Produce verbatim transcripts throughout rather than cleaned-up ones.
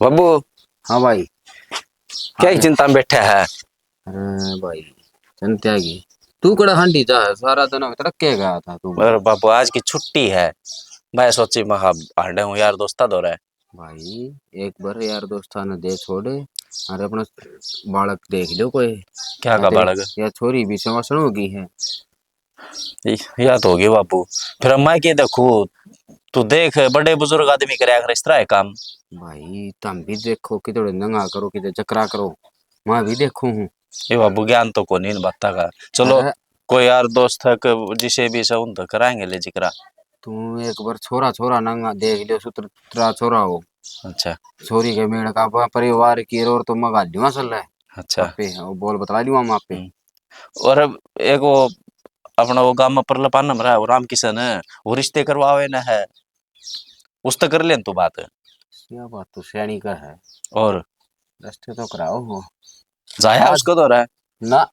बाबू, हाँ भाई। क्या ही चिंता में बैठा है? अरे भाई, चिंता की? तू कड़ा हांडी जा, सारा दिन में तड़के गया था तू। अरे बाबू, आज की छुट्टी है, मैं सोची महा हांडे हूँ यार दोस्ता दो रहे। भाई, एक बार यार दोस्ता ने दे छोड़, अरे अपना बालक देख लो कोई। क्या का बालक? या छोरी भी संवासण हो गई है। या तो होगी बाबू। फिर मैं के देखू, तू देख, बड़े बुजुर्ग आदमी करया करे इस तरह है काम। भाई, तुम भी देखो, किधर नंगा करो, किधर जकरा करो, मैं भी देखू हूँ। ये बाबू, ज्ञान तो कोनी इन बातां का। चलो, अरे। कोई यार दोस्त है कि जिसे भी से उन तो कराएंगे ले जिकरा। तू एक बार छोरा, छोरा नंगा देख लियो, सुथरा छोरा हो। अच्छा। छोरी के मेल का, प-, परिवार की और तो मंगा लियो असल है। अच्छा। आप पे, वो बोल बतला लियो हम आप पे। हम्म। और अब एक वो अपना वो गांव में परला पान में रहा, वो रामकिशन है, वो रिश्ते करवावे ना है, उस तक कर ले तू बात। या बात तो सियाणी का है। और? रिश्ते तो कराओ हो। जाया आज उसको तो रहा है। ना,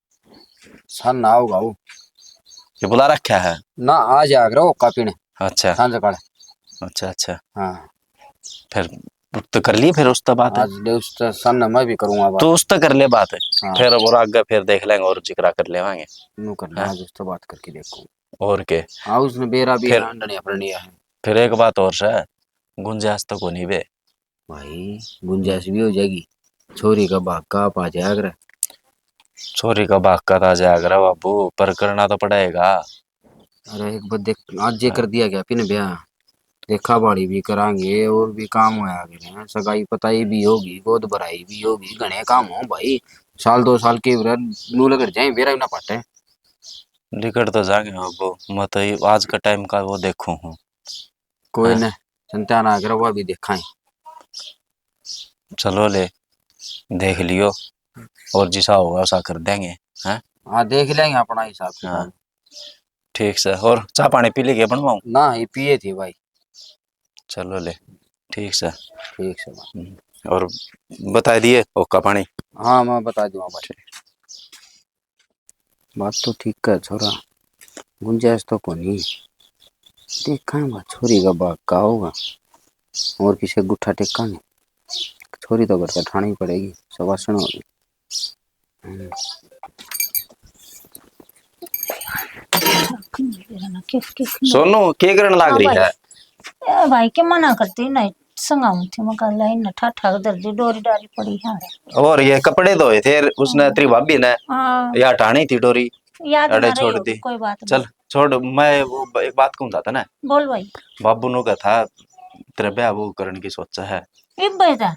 सन ना होगा वो। ये बुला रखा है? ना, आज आ रहा हो कापिन। अच्छा। सांझ काल। अच्छा, अच्छा। हाँ। फिर तो कर लिए फिर उस तक बात। आज ले उस तक सन मैं भी करूँगा बात। तू उस तक कर ले बात। हाँ। फिर और आगे फिर देख लेंगे और जिक्रा कर लेवांगे। नू कर ले, हाँ। आज उस तक बात करके देखो। और के? हाँ, उसने बेरा भी फिर, ना डंडिया फड़निया है। फिर एक बात और से, गुंजाइश तो कोनी बे। भाई, गुंजाइश भी हो जाएगी। छोरी का भाग का आप आ जाया करे। छोरी का भाग का तो आ जाया करे बाबू, पर करना तो पड़ेगा। अरे एक बार देख, आज ये हाँ। कर दिया गया पिन ब्याह, देखा भाड़ी भी करांगे और भी काम होया करे, सगाई पताई भी होगी, गोद भराई भी होगी, घणे काम हो भाई। साल दो साल के नू लगड़ जाए, बेरा भी ना पाटे। लिकड़ तो जाएंगे बाबू, मैं तो ये आज का टाइम का वो देखूं हूँ। कोई हैं? ना, चिंता ना करो, वो भी देखा है। चलो ले, देख लियो, और जिसा होगा उसा कर देंगे, हैं? हाँ, देख लेंगे अपना हिसाब किताब। हाँ, ठीक से। और चाय पानी पी ली के बनवाऊं? ना, ये पिए थे भाई। चलो ले, ठीक से। ठीक से भाई। हम्म, और बता दिए ओका पानी? हाँ, मैं बता दूंगा भाई। ठीक। बात तो ठीक है छोरा, गुंजाइश तो कोनी। देखा है छोरी का भाग का होगा, और किसे गुठा टेका नहीं। छोरी तो घर का ठानी पड़ेगी, सवासण होगी। हम्म। सोनू, के करण लाग हाँ रही भाई। है? ए भाई, के मना करती नहीं, संगाऊं थी, मैं कहा, "ले, इन्हें ठा ठा के धर दी, डोरी डारी पड़ी है।" और ये कपड़े धोए थे उसने, हाँ। तेरी भाभी ने, हाँ। या ठाणी थी डोरी, याद अड़े ना रही छोड़ होगी, दी। कोई बात चल, नहीं। छोड़, मैं वो ब-, एक बात कहूँ था तने। बोल भाई। बाबू नो कहा था, तेरे ब्याह वो करण की सोचा है। इब भाई था?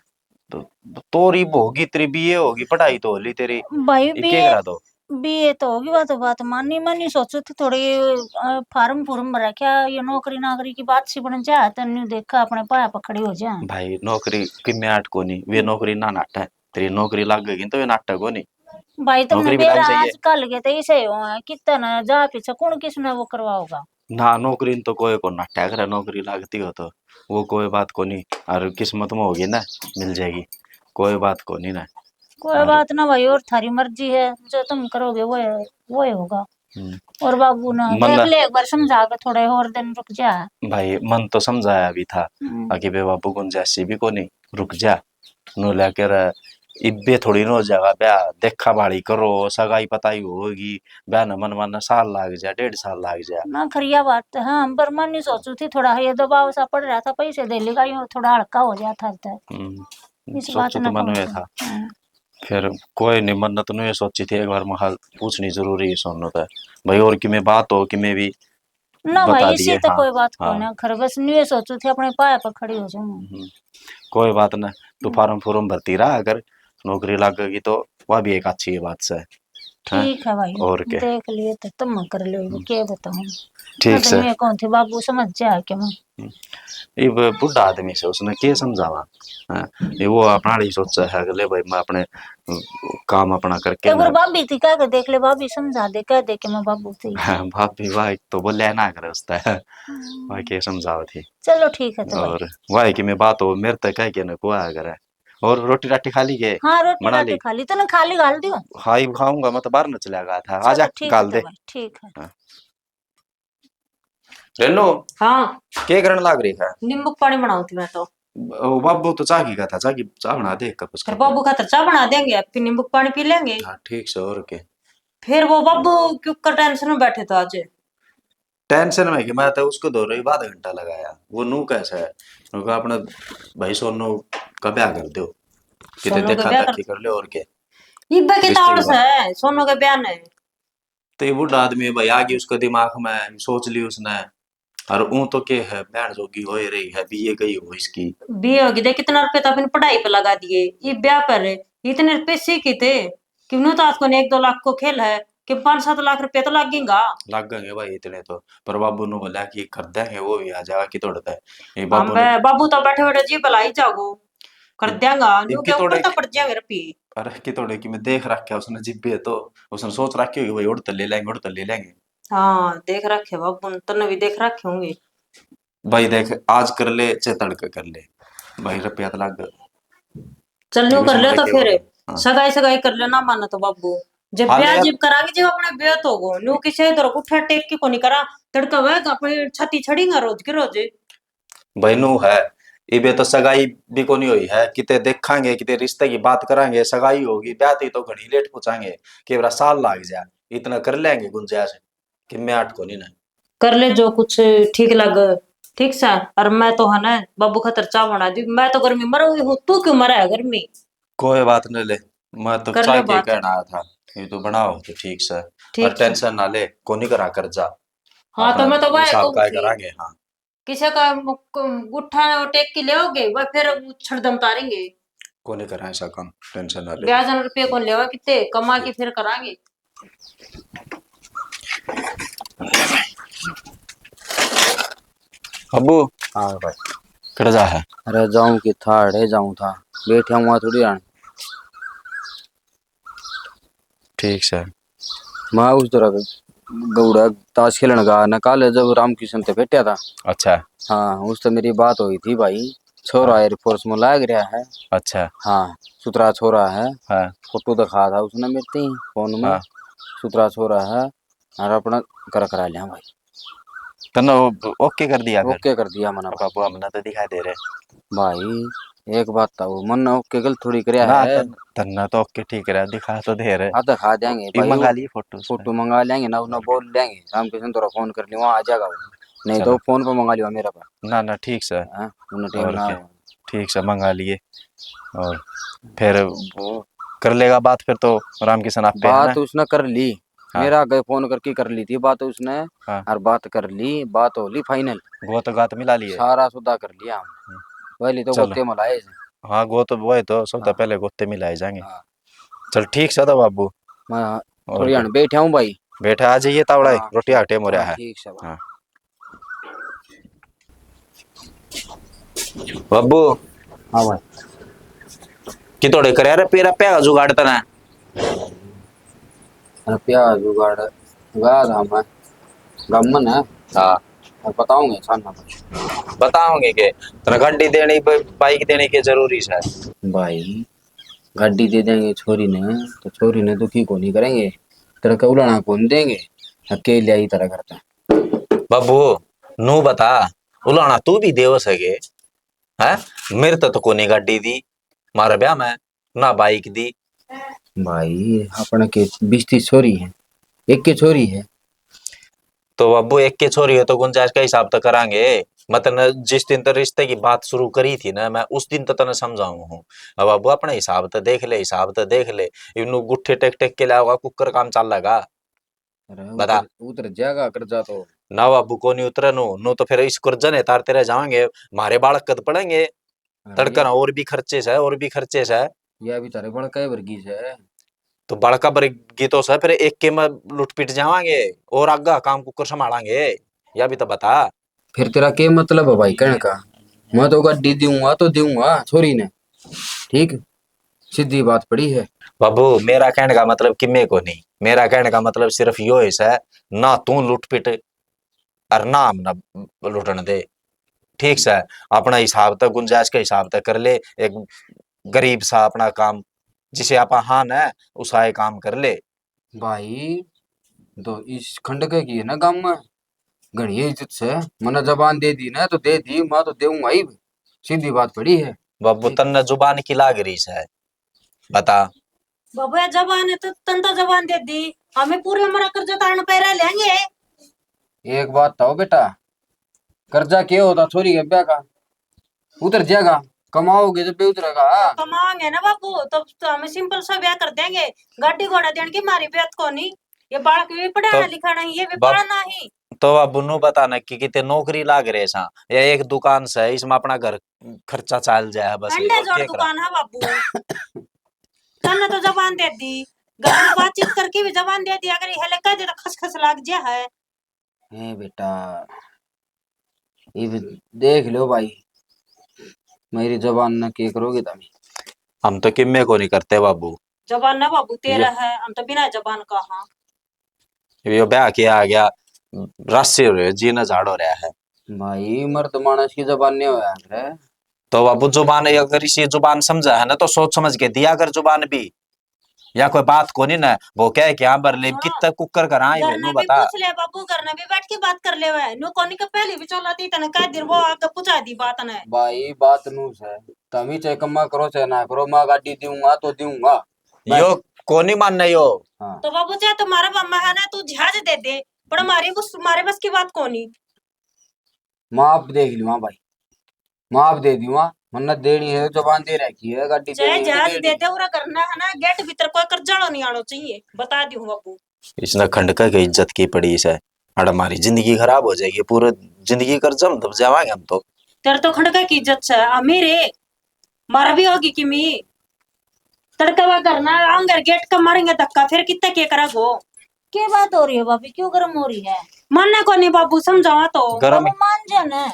तो तोरी होगी, तेरी बीए होगी, पढ़ाई तो हो ली तेरी, भाई, इके बीए, करा दो। बीए तो होगी, बात, बात मानी, मैं नहीं सोचू थी थोड़ी, अ, फार्म फुर्म भरा क्या, ये नौकरी नाकरी की बात सी बन जा, तन्नू देखा अपने पाया पर खड़ी हो जा। भाई, नौकरी किमे आट कोनी, वे हम्म। नौकरी ना नाटे, तेरी नौकरी लाग गई तो वे नाटे कोनी। भाई, तुमने नौकरी भी लाग मेरा चाहिए। आजकल के तो इसे हो है, कितना ना जा पीछे, कौन किसने वो करवाओगा? ना, नौकरी न तो कोई को नाट्या करे, नौकरी लागती हो तो वो कोई बात कोनी, और किस्मत में होगी ना, मिल जाएगी, कोई बात कोनी ना। कोई और बात ना भाई, और थारी मर्जी है, जो तुम करोगे वो, वो ही होगा। हम्म। और बाबू ना मन देख ना ले, एक बार समझा के थोड़े और दिन रुक जा। भाई, मन तो समझाया भी था, हम्म। आके बे बाबू गुंजाइश भी कोनी, रुक जा। नु लेकर इब्बे थोड़ी न हो जाएगा ब्याह, देखा भाली करो, सगाई पताई होगी, ब्याह न मन मन साल लाग जा, डेढ़ साल लाग जा। ना खरिया बात है, हाँ, पर मैं नहीं सोचू थी, थोड़ा ये दबाव सा पड़ रहा था, पैसे दे लेगा, यूं थोड़ा हल्का हो जाता था। हम्म, इस बात सोचू तो ना मन में था। हाँ। फिर कोई नहीं, मन्नत नु ये सोची थी, एक बार महा पूछनी जरूरी है सोनू तो भाई, और कि मैं बात हो कि मैं भी ना भाई, बता इसे दिए, तो हाँ, कोई बात हाँ। कोनी, खर बस न्यू ये सोचू थी अपने पाया पर खड़ी हो जाऊं। हम्म, कोई बात ना, तू हम्म। फार्म फुर्म भरती रहा, अगर नौकरी लागेगी तो वह भी एक अच्छी बात से, हैं? ठीक है भाई, और के? देख लिए तो तुम कर लो, हम्म। के बताऊं। ठीक से। मैं कौन थी, बाबू समझ जाए के मैं। हम्म। इब बूढ़ा आदमी से, उसने के समझावा? हाँ, ये वो अपना ही सोचा है, अगले भाई मैं अपने, अ, काम अपना करके एक बार ना भाभी थी, क्या कर देख ले, भाभी समझा दे, कह दे कि मैं बाबू थी। हाँ, भाभी वाह तो बोले ना करे उसता। हम्म। वह के समझावा थी। चलो ठीक है तो भाई। और वह कि मैं बात हो, मेरे तक कह के ना कुआ करे। और रोटी राटी खा ली के? हाँ, रोटी बना राटी ली? खा ली। तने खा ली, घाल दियो? हाँ, ये खाऊंगा, मैं तो बाहर न चला गया था। चलो, आजा, ठीक घाल है दे। भाई, ठीक है। हाँ। रेनू, हाँ। के करण लाग रही है? नींबू पानी बनाऊं थी मैं तो। ओ, बाबू तो चाह की का था, चाह की, चाह बना दे एक कप उसके फिर। बाबू खातर चाह बना देंगे, फिर नींबू पानी पी लेंगे। हाँ, ठीक से, और के। फिर वो बाबू क्यों कर टेंशन में बैठे थे आज? टेंशन में कि मैं तो उसको दो रही आधा घंटा लगाया, वो नू कैसा है, उनको अपने भाई सोनू का ब्याह कर दो, कितने सोनू का देखा ब्याह देखी कर कर ले, और के। इब्बे के रिश्ते तार की बात। से सोनू के ब्याह ने। तो ये बूढ़ा आदमी है भाई, आ गई उसके दिमाग में, सोच ली उसने। और ऊं तो के है, बहन जोगी हो ही रही है, बीए गई हो इसकी। बीए होगी, देख कितना रुपये तो अपनी पढ़ाई पे लगा दिए, ये ब्याह पर इतने पैसे की थे कि न्यू तो आज को एक दो लाख को खेल है कि पाँच सात लाख रुपये तो लागेगा। लागेंगे भाई इतने तो, पर बाबू नु बोला कि कर देंगे, वो भी आ जाएगा कि तोड़ पे। ये बाबू हम ने बे-, बाबू तो बैठे बैठे जी भलाई जागो, कर देंगा, न्यू इनकी के ऊपर तोड़े तो पड़ जाएंगे रुपये। अरे कि तोड़े कि मैं देख रखा उसने जिब्बे तो, उसने सोच रखी होगी भाई, उड़ तो ले लेंगे, उड़ तो ले लेंगे। हाँ, देख रखे बाबू ने, तन्ने भी देख रखे होंगे। भाई देख, आज कर ले चाहे तड़के कर ले, भाई रुपया तो लाग। चल न्यू कर ले तो फिर। हाँ। सगाई सगाई कर ले, ना माने तो बाबू, जब हाँ, ब्याह जब करांगे, जब अपने ब्याह तो होगो, न्यू किसे इधर उठा टेक के कोनी करा, तड़का वह अपनी छाती छड़ींगा रोज के रोज। भाई न्यू है, इबे तो सगाई भी कोनी हुई है, किते देखांगे, किते रिश्ते की बात करांगे, सगाई होगी, ब्याह ती तो घणी लेट पूछांगे, के बेरा साल लाग जा, इतना कर लेंगे गुंजाइश। कि मैं अटको नहीं ना। कर ले जो कुछ ठीक लग, ठीक सा। और मैं तो है ना बाबू खातर चाह बना दी, मैं तो गर्मी मर हुई हूँ, तू क्यों मरा है गर्मी? कोई बात नहीं ले, मैं तो कर ले चाह के बात। कहना आया था, ये तो बनाओ तो ठीक सा। ठीक और सा। टेंशन ना ले, कोनी करा कर्जा। हाँ, तो अपना मैं तो भाई हिसाब कहूँ का कि करांगे, हाँ। किसी का मु-, क-, गुट्ठा टेक के लेओगे, वह फिर उछड़ दम तारेंगे। कोनी करा ऐसा काम, टेंशन ना ले। ब्याज न रुपये कोनी लेवा किते, कमा के फिर करांगे। अबू। हाँ भाई। कड़े जा है? अरे जाऊं कि था, अड़े जाऊं था, बैठा हुआ थोड़ी आन। ठीक से। मैं उस तरह गौड़ा ताश खेलन गया ना, कल जब रामकिशन ते बैठा था। अच्छा। हाँ, उस तो मेरी बात हुई थी भाई, छोरा हाँ। Air Force में लाग रहा है। अच्छा। हाँ, सुथरा छोरा है। हाँ। फोटो दिखा था उसने मेरे ते फोन में। हाँ। सुथरा छोरा है, और अपना कर करा लिया भाई। तन्ने वो OK कर दिया फिर? OK कर दिया मैंने अब भाई। बाबू हमने तो दिखा दे रहे। भाई, एक बात तो वो, मन्ने OK गलत थोड़ी करया ना, है। तन-, तन्ने तो OK ठीक रहा, दिखा तो दे रहे। हाँ, दिखा देंगे ये भाई, मंगा वो लिए फोटो उसने। फोटो मंगा लेंगे ना, उन्हें बोल लेंगे, रामकिशन थोड़ा फोन कर लियो, वहाँ आ जाएगा वो। नहीं तो चलो। फोन पे मंगा लियो मेरे पे। ना, ना, ठीक से। हाँ, उन्हें टेम और ना क्या? हो। ठीक से, मंगा लिए। और फिर वो कर लेगा बात, फिर तो रामकिशन आप पे है बात ना? उसने कर ली। हाँ। मेरा आगे फोन करके कर ली थी बात उसने, हाँ। और बात कर ली, बात हो ली final। गोत गात मिला लिए। सारा सौदा कर लिया हम। हम्म। पहले तो चलो। गोते मिलाए थे। हाँ, गोत वही तो सौदा हाँ। पहले गोते मिलाए जाएंगे। हाँ। चल ठीक सै था बाबू। हाँ, और थोड़ी क्या? हण बैठा हूँ भाई। बैठा, आ जाइए तावड़ा, हाँ। रोटी का टेम हो रहा हाँ, है। ठीक सै भाई। हाँ। बाबू। हाँ भाई। कि थोड़े करे रे, पेरा प्या जुगाड़ तना। अरे प्या जुगाड़ गया था मैं, गमन है। हाँ। और बताऊंगे सामने कुछ। बताऊंगे के तेरा गाड़ी देनी, ब-, bike देनी के जरूरी है? भाई, गाड़ी दे देंगे छोरी ने, तो छोरी ने दुखी को नहीं करेंगे। तेरे के उलाना कौन देंगे? अकेले आई तेरा करता। बाबू, नू बता, उलाना तू भी देव सके? हैं? मेरे तो, तो कोनी गाड़ी दी, मारे ब्याह में ना bike दी। भाई, अपने के बीस तीस छोरी है, एक के छोरी है। तो बाबू, एक के छोरी है तो गुंजाइश का हिसाब तो करांगे। मैं तन्ने जिस दिन तो रिश्ते की बात शुरू करी थी ना, मैं उस दिन तो तन्ने समझाऊं हूँ। अब बाबू, अपने हिसाब तो देख ले, हिसाब तो देख ले। इन्नू गुट्ठे टेक टेक के लाओगा, कुकर काम चलेगा? अरे बता। उतर, उतर जाएगा कर्जा तो। ना बाबू, को नहीं उतरे नो, नो तो फिर इस कर्जा ने तारते रह जाएंगे, मारे बालक कद पड़ेंगे। अरे तड़का ना, और भी खर्चे सै, और भी खर्चे सै। या भी थारे बड़का ही वर्गी सै। तो बड़का वर्गी तो सै, फिर एक के में लुटपिट जावांगे और आगा काम कुकर संभालांगे, या भी तो बता। फिर तेरा के मतलब है भाई कहने का? मैं तो गाड़ी दूंगा तो दूंगा छोरी ने, ठीक? सीधी बात पड़ी है। बाबू, मेरा कहने का मतलब किम्मे को नहीं, मेरा कहने का मतलब सिर्फ यो है सै, ना तू लुटपिट और ना हम ना लुटन दे, ठीक सै? अपना हिसाब तक, गुंजाइश के हिसाब तक कर ले। एक गरीब सा अपना काम, जिसे आपा हाँ न उसा ये काम कर ले। भाई, तो इस खंड के की है ना गाम में घणी इज्जत से, मने जबान दे दी ना तो दे दी, मैं तो देऊंगा ही, सीधी बात पड़ी है। बाबू, तन्ने जुबान की लाग रही से, बता। बाबू, ये जबान है तो तन तो जबान दे दी, हमें पूरे मरा कर्जा तारण पे रह लेंगे। एक बात तो बेटा, कर्जा के होता छोरी के ब्याह का, उतर जाएगा, कमाओगे जब भी उतरेगा। तो कमाएंगे ना बाबू, तो, तो हमें सिंपल सा ब्याह कर देंगे, गाड़ी घोड़ा देने की मारी बेत को नहीं। ये बालक भी पढ़ाना तो लिखाना ही, ये भी बाप पढ़ना ही। तो बाबू नू बता ना कि किते नौकरी लाग रहे सा या एक दुकान से, इसमें अपना घर खर्चा चल जाए बस, अंडे और जोड़ के करा? दुकान है बाबू। तन्ने तो जबान दे दी, घर में बातचीत करके भी जबान दे दी, अगर ये हेले कह दे तो खस खस लाग जा है। ए बेटा, इब देख लो भाई, मेरी जबान ना के करोगे तुम? हम तो किम्मे को नहीं करते बाबू। जबान ना बाबू तेरा ये है, हम तो बिना जबान का हाँ। ये ब्याह के आ गया, राशि हो रहे, जीना झाड़ हो रहा है। भाई, मर्द मानस की जबान नहीं होया करे। तो बाबू, जुबान अगर इसी जुबान समझा है ना, तो सोच समझ के दिया कर जुबान भी। या कोई बात कोनी ना, वो कह के हाँ, बरले में हाँ। कितना कुकर करा है, घर वो ने भी बता। पूछ ले बाबू, घर ने भी बैठ के बात कर ले। न्यू कोनी के पहली भी चला थी, तने कह दी, वो आगे पूछा दी बात ने। भाई, बात नू से, तमी चाहे कम्मा करो चाहे ना करो, मैं गाड़ी दूंगा तो दूंगा। बस। यो कोनी मानना यो। हाँ। तो बाबू, चाहे तुम्हारा मामा है ना, तू जहाज दे दे, पर हमारी बस, हमारे बस की बात कोनी। माफ देख लूंगा भाई, माफ दे दूंगा, मन्नत देनी है, जबान दे रखी है, गाड़ी चाहे देनी है तो जहाज दे दे दे, उरा करना है ना, गेट भीतर कोई कर जानो नहीं आनो चाहिए, बता दूं बाबू। इसने खंडका की इज्जत की पड़ी से, अरे हमारी जिंदगी खराब हो जाएगी, पूरे जिंदगी कर्जा में दब जावांगे हम तो। तेरे तो खंडका की इज्जत से, अमीर है, मारा भी होगी किमी। तड़के वा करना, आंगर गेट का मारेंगे धक्का, फिर कितना के करा गो? के बात हो रही है भाभी, क्यों गर्म हो रही है? मानना को नहीं बाबू, समझावा तो। गरम। बाबू मान जा ना।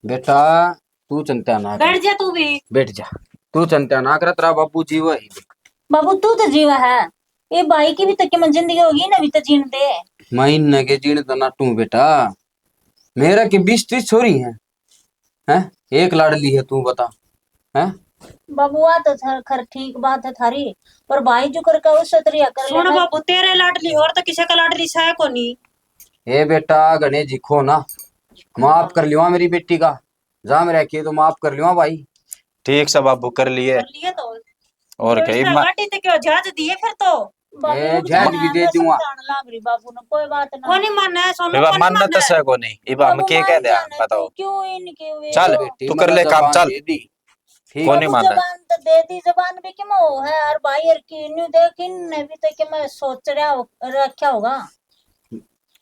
बेटा, तू चिंता ना कर। बैठ जा तू भी। बैठ जा। तू चिंता ना कर, तेरा बाबू जीवा ही। बाबू तू तो जीवा है। ये भाई की भी तो किमत जिंदगी होगी ना, भी तो जीण दे। मैं इनने के जीण तो नाटू बेटा। मेरा के बीस तीस छोरी हैं, हैं? एक लाडली है, तू बता, हैं? बाबू, आ तो खर, खर ठीक बात है थारी, पर भाई जो करके उस तरिया कर सुन लेना। बाबू, तेरे लाडली और तो किसी का लाडली सै कोनी। ए बेटा, घणे जिखो ना, माफ कर लियो मेरी बेटी का, जा मेरे के तो माफ कर लियो भाई। ठीक से बाबू, कर लिए। कर लिए तो। और तो कहीं इसने मा- गाड़ी ते क्यों जहाज दिए फिर तो? बाबू, ए, रुक जा जहाज ना, भी दे मैं दूंगा। समझाने लाग रही बाबू ने, कोई बात ना। कोनी माने, सोनू, इबा कोनी मानना तो माने। सै कोनी, इबा हम बाबू के मान कह दे, जाने, बताओ। तू क्यों इनके वे चल, हो? तू कर ले काम, चल। दे दी। ठीक। कोनी बाबू, मानना। जबान तो दे दी, जबान भी किम हो है, और भाई और की न्यू देख, इनने भी तो किम सोच रहा हो, रखा होगा।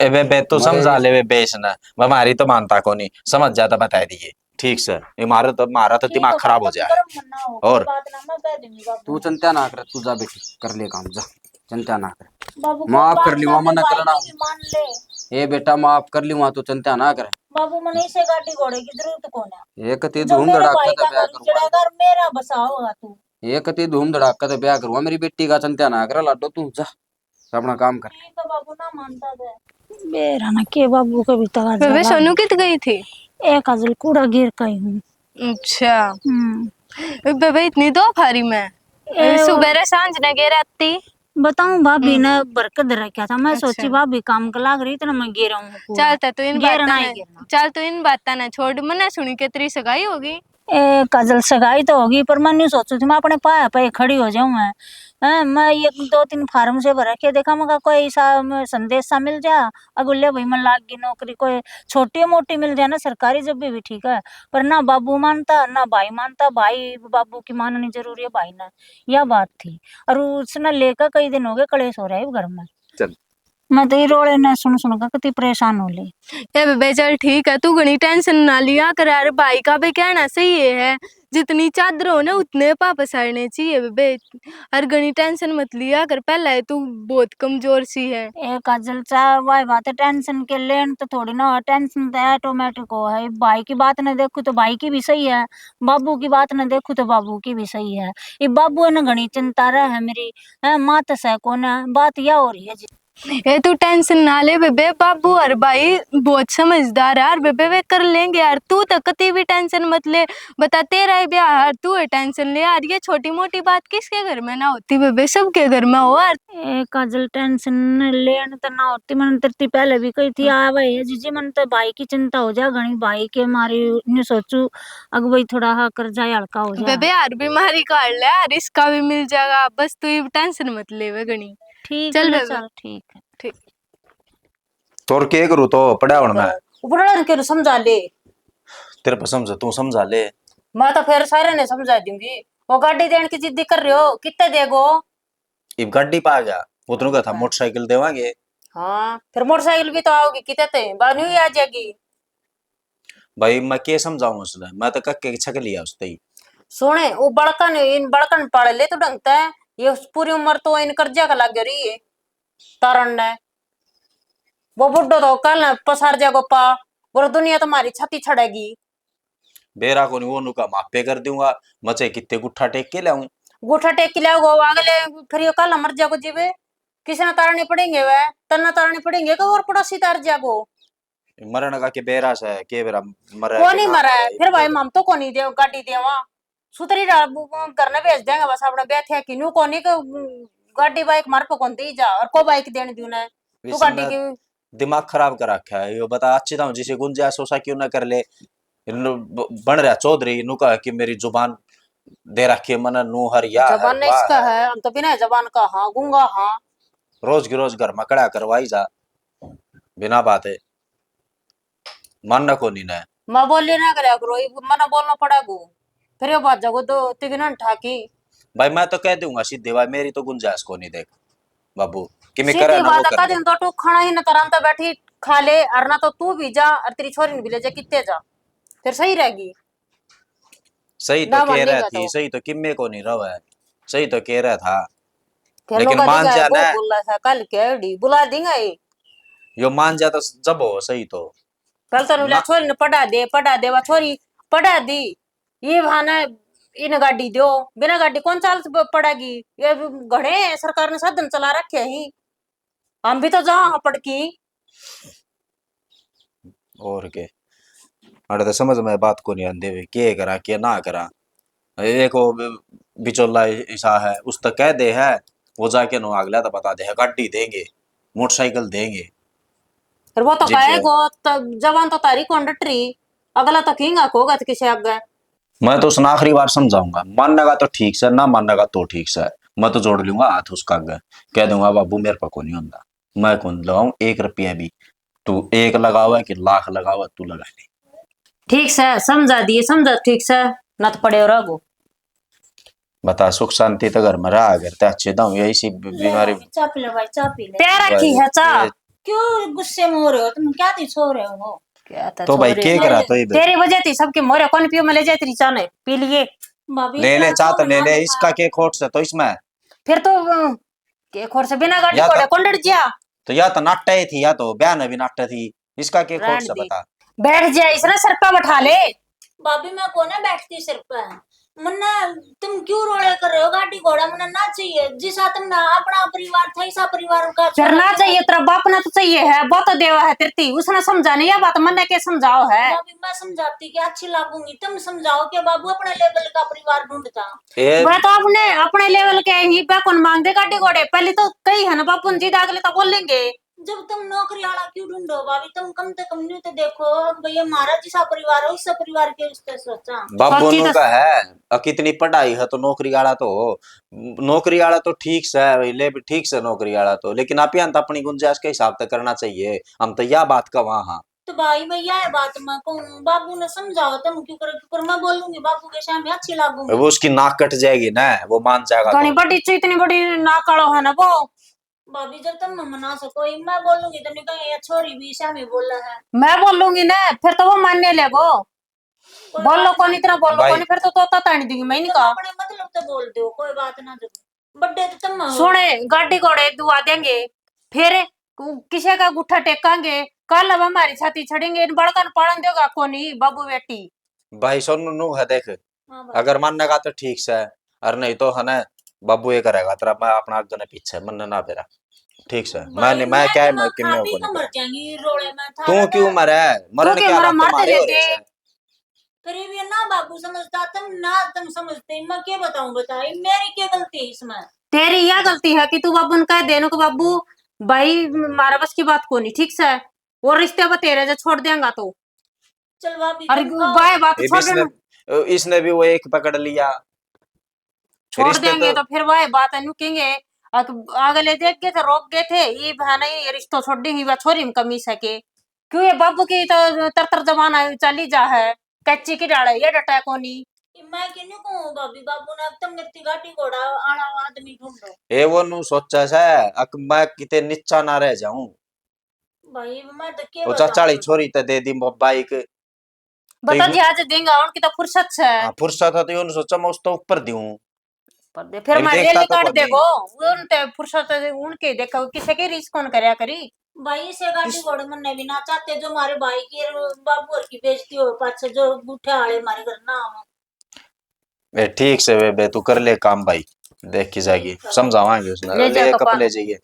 ए बे, बे, तू मरे समझा ले बे, बेस ना, हमारी तो मानता कोनी, समझ जाता, बता दिए। ठीक से, ये मारे तो, मारा तो ठीक दिमाग है, खराब हो बाबू, जाए। गरम मत ना हो, और कोई बात ना, मैं कह दूंगी बाबू तू ने। चिंता ना कर, तू जा बेटी, कर ले काम, जा, चिंता ना कर। बाबू, कोई माफ बात कर ली ना, मन्नत भाई करना। की भी मान ले। ए बेटा, माफ कर ली, वहां तू चिंता ना कर। बाबू, मने इसे गाड़ी घोड़े की जरूरत कौन है? एक ती जो धूम मेरे धड़ाका भाई तो का ब्याह घर करूंगा। उजड़ेगा और मेरा बसा होगा तू। एक ती धूम धड़ाका तो ब्याह करूंगा, मेरी बेटी का चिंता ना कर, लाडो, तू जा। अपना काम कर। ये तो बाबू ना मानता है। बेरा ना के बाबू के भी तगा बेबे, जागा। सोनू कित गई थी? ए काजल, कूड़ा गिर का ही हूँ। अच्छा। हम्म। ए बेबे, इतनी दो फारी में? ए, सुबह रे सांझ ने गिर आती। बताऊं, भाभी हम्म। ने भर के धर रखा था। मैं अच्छा। सोची भाभी काम के लाग रही, इतना मैं गिरा हूँ कूड़ा। चल, तो इन गिरना बातां ही ने, गिरना। चल, तो इन बातां ने छोड़, मने सुनी के तेरी सगाई होगी। ए, काजल, सगाई तो होगी, पर मैं न्यू सोचू थी, मैं अपने पाया पे खड़ी हो जाऊं। मैं, हैं, मैं ये दो तीन फार्म से भर रखे, देखा, मगर कोई सा म-, संदेश सा मिल जा, अगुले भाई, मैं लाग गई नौकरी, कोई छोटी मोटी मिल जाए ना सरकारी, जब भी, भी ठीक है। पर ना बाबू मानता, ना भाई मानता। भाई, बाबू की माननी जरूरी है, भाई ने, यह बात थी। और उसने लेकर कई दिन हो गए, कलेश हो रहा है घर में। चल। मैं तो ये रोले ने सुन सुन के कति परेशान हो ली। ए बेबे, चल ठीक है, तू घणी टेंशन ना लिया कर यार, भाई का भी कहना सही है, जितनी चादर हो ना उतने पा पसारने चाहिए बेबे, और घणी टेंशन मत लिया कर, पहला ही तू बहुत कमजोर सी है। ए काजल चा, वाई बात है, टेंशन के लेन तो थोड़ी ना हो, टेंशन तो ऑटोमेटिक हो है। भाई की बात ना देखू तो भाई की भी सही है, बाबू की बात ना देखू तो बाबू की भी सही है। ये बाबू ने घणी चिंता रह है मेरी, है, माँ तो सह कोने, बात या हो रही है जी। ए, तू टेंशन ना ले बेबे, बाबू और भाई बहुत समझदार है यार बेबे, वे कर लेंगे यार। तू तो कती भी टेंशन मत ले, बता, तेरा ही ब्याह है यार, तू ही टेंशन ले यार। ये छोटी मोटी बात किसके घर में ना होती बेबे, सबके घर में हो यार। ए काजल, टेंशन लेन तो ना होती, मैंने तेरे पहले भी कही थी। हम्म। आवे है जीजी, मैंने तो भाई की चिंता हो जा घणी, भाई के मारे न्यू सोचू, अग भाई थोड़ा हा कर्जा हल्का हो जा। बेबे यार, बीमारी काट ले यार, इसका भी मिल जाएगा, बस तू ये टेंशन मत लेवे घणी। ठीक चल है, बेबे। चल, ठीक है। ठीक। तोर के करूँ तो पड़ा होना है। ऊपर वाले के समझा ले। तेरे पे समझ, तू समझा ले। मैं तो फिर सारे ने समझा दूंगी। वो गाड़ी देने की जिद्दी कर रहे हो, कितने देगो? इब गाड़ी पा गया, उतरू का था, हाँ। मोटरसाइकिल देवांगे। हाँ, फिर मोटरसाइकिल भी तो आओगी, कितने ते बानू ही आ जाएगी। भाई, मैं के समझाऊं उसने, मैं तो कह के छक लिया उसते ही। सुने, वो बड़कन, इन बड़कन पाल ले तो ढंग तै, ये उस पूरी उम्र तो इन कर्जा का लाग रही है तारण ने। वो बुड्ढो तो कल पसार जाएगो पा, बोलो दुनिया तुम्हारी छाती छड़ेगी। बेरा कोनी, वो नुका मापे कर दूंगा, मचे कितने गुट्ठा टेक के लाऊं। गुट्ठा टेक के लाओगे, वो अगले फिर ये कल मर जाएगो जीवे, किसी ने तारने पड़ेंगे वह, तन्ने तारने पड़ेंगे कि और पड़ोसी तार जाएगो। मरण का के बेरा से, के बेरा मरे को के नहीं ना मरे, मरे, फिर भाई इनको हम तो को नहीं दे, गाड़ी देवा, सुतरी रा-, वो, वो घर ने भेज देंगे बस, अपने ब्याह थे कि न्यू को नहीं कि, उम, गाड़ी बाइक मार पे कौन दी जा और को बाइक देने दी उन्हें, तू इसने गाड़ी की दिमाग खराब कर रखा है। यो बता, अच्छी तरह जिसे गुंजाइश हो सा क्यों ना कर ले। नु-, ब-, बन रहा चौधरी, नु कहा कि मेरी जुबान दे रखी है मने, नु हर या है, जबान वाह इसका है। है, हम तो बिना जबान का हाँ, गूंगा हाँ। रोज की रोज घर में कड़ा करवाई जा, बिना बात है, मानना को नहीं ना। मैं बोली ना करया करो, इब मना बोलना पड़ा गो, फिर ये बात जागो तो तिगनन ठाकी। भाई, मैं तो कह दूंगा सीधे, भाई, मेरी तो गुंजाइश को नहीं, देख बाबू, कि मैं सीधी करे ना बात वो कर का ले। दिन तो टूक खाना ही ना, तरह तो बैठी खा ले, और ना तो तू भी जा और तेरी छोरी ने भी ले जा, कितने जा, फिर सही रहेगी। सही तो ना कह मानेगा रहा थी, तो। सही तो किम्मे को नहीं रहा है, सही तो कह रहा था, फिर लेकिन लोग मान दिखा जा वो ना। बोला था, कल के आईडी बुला देंगे ये। यो मान जा तो जब हो सही तो। कल तो ना। छोरी ने पढ़ा दे, पढ़ा दे, वा छोरी पढ़ा दी, ये बहाना इन गाड़ी दो, बिना गाड़ी कौन चाल प-, पड़ेगी? ये घणे सरकार ने साधन चला रखे हैं, हम भी तो जहाँ पड़की। और के, अरे तो समझ में बात को नहीं आंदे वे, के करा, के ना करा। एक वो बि-, बिचौला ऐसा है, उस तक कह दे है, वो जाके नो अगला तो बता दे है, गाड़ी देंगे, मोटरसाइकिल देंगे। पर वो तो जिप कहेगो, तो जवान तो तारी कंडक्टरी, अगला तो किंगा कोगा तो किसे आगे। मैं तो उसने आखिरी बार समझाऊंगा, मानेगा तो ठीक से, ना मानेगा तो ठीक से, मैं तो जोड़ लूंगा हाथ उसका आगे, कह दूंगा, "बाबू, मेरे पे को नहीं होता, मैं कौन लगाऊं एक रुपया भी, तू एक लगावे कि लाख लगावे, तू लगा ले।" ठीक से समझा दिए, समझा ठीक से, ना तो पड़े रहो। बता, सुख शांति तो घर में रहा करते, अच्छे दाम, यही सी बी-, ले बीमारी। भाई, चा पी ले भाई, चा पी ले। प्यार रखी है चा। ये क्यों गुस्से में हो रहे हो तुम? क्या थी सो रहे हो? क्या था तो भाई, सो रहे के हो? करा तो ये भाई? तेरी वजह थी सबके मोरे, कौन पियो, मैं ले जाए तेरी चा ने, पी लिए। भाभी, ले, ले, चा तो ले, ले, इसका के खोट से तो इसमें। फिर तो, अ, के खोट से बिना गाड़ी या घोड़े तो कौन डर गया? तो या तो नाट्य ही थी, या तो ब्याह में भी नाट्य थी। इसका के खोट रहन से दे। बता। बैठ जा, इसने सर पे बैठा ले। भाभी, मैं कोने बैठती सर पे। मन्ने तुम क्यों रोले कर रहे हो? गाड़ी घोड़ा मन्ने ना चाहिए। जिसा तुमने अपना परिवार था, ऐसा परिवार का फिर छोरा ना चाहिए। चाहिए, तेरा बाप ने तो चाहिए है, वो तो देवा है तेरती। उसने समझा नहीं ये बात, मन्ने के समझाओ है? भाभी, मैं समझाती कि अच्छी लागूंगी, तुम समझाओ कि बाबू अपने लेवल का परिवार ढूंढता। ए मैं तो अपने, अपने लेवल के ही पे कौन मांगते गाड़ी घोड़े? पहले तो कही है ना बापू ने, जिद अगले तो बोलेंगे। जब तुम नौकरी वाला क्यों ढूंढो भाभी? तुम कम से कम न्यू तो देखो, अब भैया, महाराज जी सा परिवार है, उससे परिवार के रिश्ते सोचा। बाबू सोची नु तो का है, अ, कितनी पढ़ाई है तो नौकरी वाला तो हो, नौकरी वाला तो ठीक से, ले भी ठीक से नौकरी वाला तो, लेकिन आप यहाँ तो अपनी गुंजाइश के हिसाब से करना चाहिए। हम तो यह बात का वहाँ हाँ। तो भाई, मैं यह बात मैं कहूँ, बाबू ने समझाओ, तुम क्यों करो, क्यों करो, मैं बोलूंगी बाबू के सामने, अच्छी लागूंगी। वो उसकी नाक कट जाएगी ना, वो मान जाएगा घणी तो। बड़ी ची-, इतनी बड़ी नाक वालो है ना वो। भाभी, जब तुम मना सको, मैं बोलूंगी तो नहीं कहें, ये छोरी भी सामी बोला है। मैं बोलूंगी ना, फिर तो वो मानने लेगो। कोई बोलो बात कौन नहीं। इतना बोलो भाई। कौन, फिर तो तोता तानी देगी, मैं नहीं तो कहा। अपने मतलब तो बोल दो, कोई बात ना, जब बड्डे तो तुम हो। सुने, गाड़ी घोड़े दुआ देंगे, फिर किसे का गुट्ठा टेकांगे, कल अब हमारी छाती छड़ेंगे, इन बड़कन पालन देगा कोनी बाबू बेटी। भाई सोनू नु है देख, हाँ भाई। अगर मानेगा तो ठीक से, और नहीं तो है ना, बाबू ये करेगा तेरा, मैं अपना आगे ने पीछे, मन ना बेरा। ठीक से। मैं नहीं, मैं क्या है, मैं किन्ने को नहीं। मर जाएंगी रोले में। तू क्यों मरे? मरण के आराम तो मारे हो रहे हैं। करीब ये ना बाबू समझता, तुम ना तुम समझते, मैं क्या बताऊं, बताइए, मेरी क्या गलती है इसमें? तेरी यह गलती है कि तू बाबू ने कह दे, इनको बाबू, भाई, मारा बस की बात को नहीं, ठीक से, और रिश्ते बतेरे जो छोड़ देंगा तो। चल भाभी, अरे, बाय बात छोड़ इसने, इसने भी वो एक पकड़ लिया। छोड़ देंगे तो फिर वही बात है, न्यू कहेंगे, अक-, अगले देख गए थे, रोक गए थे, ये बहाना, ये रिश्तो छोड़ देंगे, वह छोरी में कमी सके। क्यों ये बाबू की तो तर तर जमाना चली जा है, कैची की डाले, ये डटा कोनी। मैं क्यों नहीं कहूँ भाभी, बाबू ने अब तो मेरी गाड़ी घोड़ा आला आदमी ढूंढो। ए, वो नु सोचा से, अक मैं किते नीचा ना रह जाऊं। भाई, मैं तो के वो बताऊं? चाचा वाली छोरी ते दे दी बाइक। बता जी, आज देंगा, उनकी तो फुर्सत से। हाँ, फुर्सत है तो यूं सोचा मैं उस तो ऊपर दूं। पर दे, फिर मैं रेल काट देगो, उन ते फुर्सत है, उनके देखो, किसे के रीस कौन करया करी। भाई, इसे गाड़ी घोड़े मन्ने भी ना चाहते, जो मारे भाई की और बाबू और की बेइज्जती हो, पाछे जो बूठे आले मारे घर ना आवे। ए, ठीक से बेबे, तू कर ले काम भाई, देख की जाएगी, समझावांगे उसने। ले जा ले कप ले जाइए।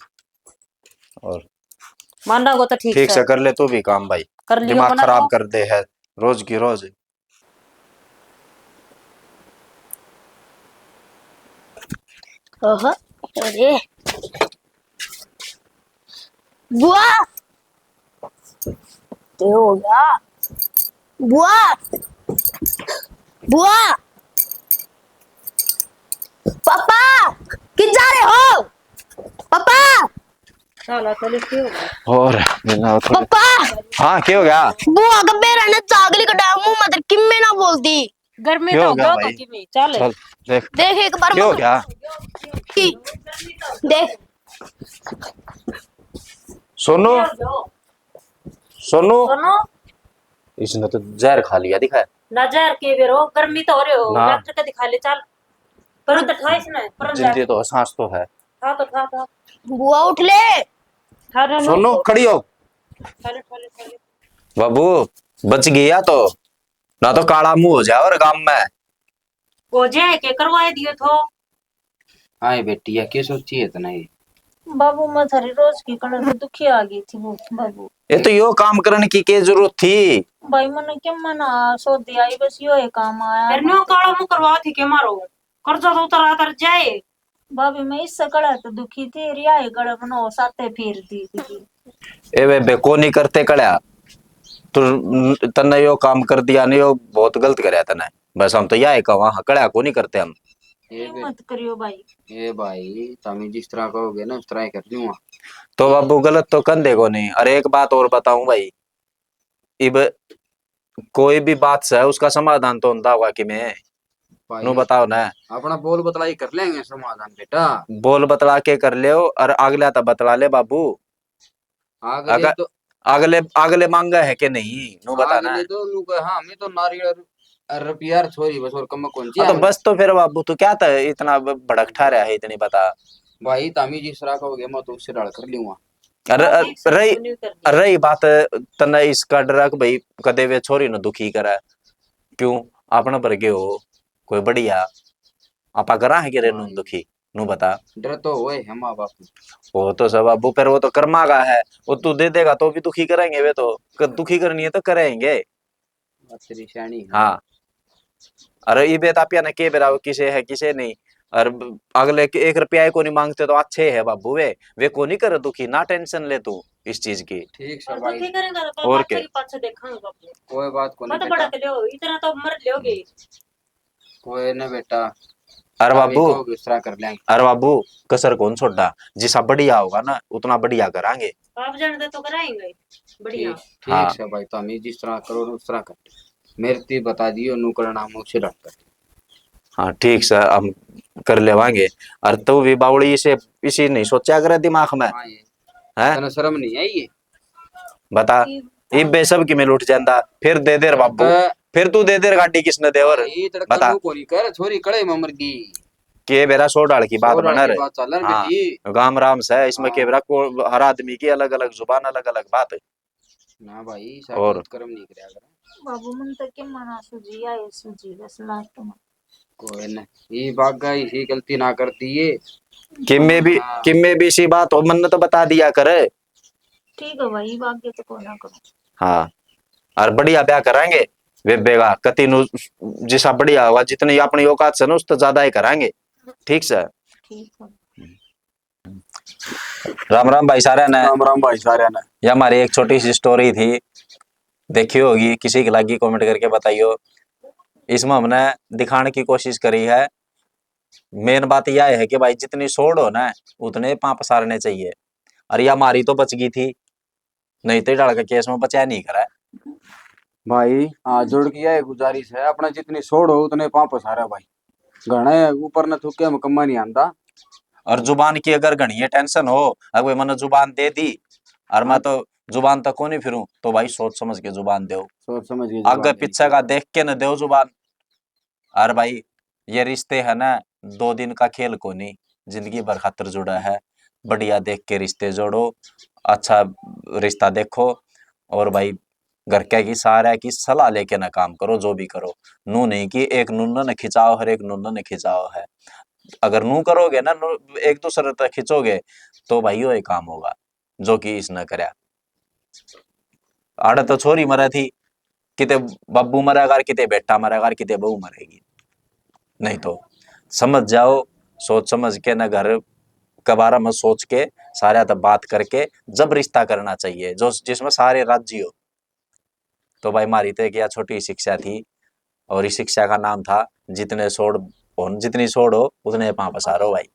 और मानना को तो ठीक से कर ले तू भी काम भाई, कर लियो, दिमाग खराब कर दे है रोज की रोज। ओहो, अरे बुआ, क्या हो गया? बुआ, बुआ, पापा, कित जा रहे हो? पापा। साला, चलो, क्या हो गया? और बिना थोड़े पापा। हाँ, क्या हो गया? बुआ का बेरा ने चागली कटा मुंह मत किम्मे ना बोलती। गर्मी तो हो गया भाई? किम्मे, चल। चल, देख। देख एक बार क्या हो गया? देख। सोनू, सोनू, सोनू। इसने तो जहर खा लिया, दिखा। ना जहर के बेरो, गर्मी तो हो रहे हो, ना। डॉक्टर का दिखा ले, चल। पर तो ठा इसने, पर जिंदगी तो सांस तो है। ठा तो ठा, ठा। बुआ उठ ले। ठा रे, सोनू, खड़ी हो। ठा ले, ठा ले, ठा ले। बाबू, बच गया तो, ना तो काला मुंह हो जाए और गांव में। हो जाए के करवाए दियो थो। आए बेटी, या के सोची है तने? बाबू, मैं थारी रोज की कलर में दुखी आ गई थी बहुत बाबू। ये तो यो काम करने की के जरूरत थी? भाई, मैंने क्या मना सो दिया, ये बस यो ही काम आया। फिर न्यू काला मुंह करवा थी के मारो? कर्जा तो उतरा तर जाए। भाभी, मैं इससे कड़ा तो दुखी थी, रिया ही गड़ा बनो साथे फिर दी थी। ए बेबे, को नहीं करते कड़ा। तू, तन्ने यो काम कर दिया, नहीं, यो बहुत गलत करया तन्ने। बस हम तो या ही कहा, हाँ, कड़ा को नहीं करते हम। ए ये बे-, मत करियो भाई। ए भाई, तमी जिस तरह कहोगे ना, उस तरह ही कर लूंगा। तो बाबू, गलत तो कंधे को नहीं। अरे, एक बात और बताऊं भाई, इब कोई भी बात से उसका समाधान तो होंदा होगा कि मैं भाई, नु बताओ ना। अपना बोल बतला ही कर लेंगे समाधान बेटा। बोल बतला के कर ले और अगला तो बतला ले बाबू। अगले अगर तो अगले, अगले मांगा है कि नहीं, नु बता ना। अगले तो नु कहे, हाँ, मैं तो नारियल और रुपया और छोरी बस और कम कौन सी हाँ, तो आगे? बस तो फिर बाबू तू क्या था इतना ब-, भड़क ठा रहा है इतनी बता। भाई, तामी जिस तरह कहोगे मैं तो उससे डाल कर लूंगा। अरे, हाँ, अरे, देख सकते रही, हो, नहीं कर दिया। रही बात तन्ने इसका डर है कि भाई कदे वे छोरी न दुखी करे, क्यों? आपने भर गए हो कोई बढ़िया, आपा करा है कि रे हाँ, नू दुखी, नू बता। डर तो होए है माँ बाप। वो तो सब बाबू, पर वो तो कर्मा का है, वो तू दे देगा तो भी दुखी करेंगे वे तो, क-, दुखी करनी है तो करेंगे। बात तेरी सियाणी है। हाँ। अरे इबे तापिया ने के बेरा किसे है, किसे नहीं। और ब-, अगले के एक रुपया ही कोनी मांगते तो अच्छे है बाबू वे। वे कोनी करे दुखी, ना tension ले तू इस चीज की। ठीक से और भाई। दुखी करेंगे तो और पाछे के? की पाछे देखांगे बाबू। कोई बात कोनी मत बेटा। भड़क लियो, इतना तो मर लियोगे। कोई ना बेटा। अरे अभी बाबू, कहोगे उस तरह कर लेंगे। अरे बाबू, कसर कौन छोड़ा, जिसा बढ़िया होगा ना, उतना बढ़िया करांगे। आप जानते तो कराएंगे, बढ़िया। ठीक, ठीक हाँ। से भाई, तामी जिस तरह करो, उस तरह कर। मेरे ती बता दियो, नू करना, हम उसे ढंग कर। हाँ, ठीक से हम कर लेवांगे। और तू भी बावड़ी इसे, इसी नहीं सोचा करे दिमाग में। हाँ, ये। हैं? तने शर्म नहीं आई ये? बता, इब- इबे सब की मिल उठ जांदा, फिर दे दे रे बाबू, अ, फिर तू दे दे रे गाड़ी किसने दे और? ये तड़का बता। नू कोनी कर, छोरी कड़े में मर गई। के बेरा सौ डाल की बात सौ डाल बना की रहे। बात चल रही हाँ, बेटी। गाम राम से, इसमें हाँ। के बेरा को हर आदमी की अलग-अलग जुबान, अलग-अलग बात। ना भाई, और? साबुत कर्म नहीं करया करे। बाबू, मन तो के मना सूझी, आए सूझी बस last में। कोई ना, ये बागा इसी गलती ना कर दी ये। किम्मे भी, किम्मे भी सी बात हो, मन्ने तो बता दिया कर। ठीक है भाई, आगे तो कोना करो। हाँ, और बढ़िया ब्याह करांगे बेबे का, कति नु जिसा बढ़िया होगा, जितनी अपनी औकात से ना, उस तो ज्यादा ही करांगे। ठीक से। ठीक है। राम राम भाई सारे ने। राम राम भाई सारे ने। ये हमारी एक छोटी सी स्टोरी थी, देखी होगी, किसी की लागी कमेंट करके बताइयो। इसमें हमने दिखाने की कोशिश करी है, मेन बात यह है कि भाई जितनी सोड़ हो ना, उतने पांव पसारने चाहिए। और ये हमारी तो बच गई थी, नहीं तो डाल के केस में बचा नहीं करा। भाई, हाथ जोड़ के यह गुजारिश है, अपना जितनी सोड़ हो उतने पांव पसारा भाई। घणे ऊपर न थूके में कम्मा नहीं आंदा। और जुबान की अगर घणी टेंशन हो, अगर मैंने जुबान दे दी और मैं तो जुबान तक को नहीं फिरूं, तो भाई सोच समझ के जुबान दो। सोच समझ के आगे पीछे का देख के न दो जुबान। और भाई, ये रिश्ते है ना, दो दिन का खेल कोनी, जिंदगी भर खातर जुड़ा है। बढ़िया देख के रिश्ते जोड़ो, अच्छा रिश्ता देखो। और भाई, घर के की सारे की सलाह लेके ना काम करो, जो भी करो। नू नहीं कि एक नून ने खिंचाओ, हर एक नून ने खिंचाओ है। अगर नू करोगे ना, नू एक दूसरे तक खींचोगे, तो भाई, यो ही काम होगा जो कि इसने करया। आड़े तो छोरी मरे थी, किते बाबू मरेगा, किते बेटा मरेगा, किते बहू मरेगी। नहीं तो समझ जाओ, सोच समझ के ना, घर के बारे में सोच के, सारे तो बात करके जब रिश्ता करना चाहिए, जो जिसमें सारे राजी हो। तो भाई, मारी तो एक या छोटी शिक्षा थी, और इस शिक्षा का नाम था, जितने सोड़ हो, जितनी सोड़ हो, उतने पांव पसारो भाई।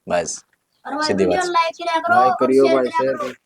बस, और भाई, सीधी video बात। Like करा करो, like और करियो share भाई, करा share करो।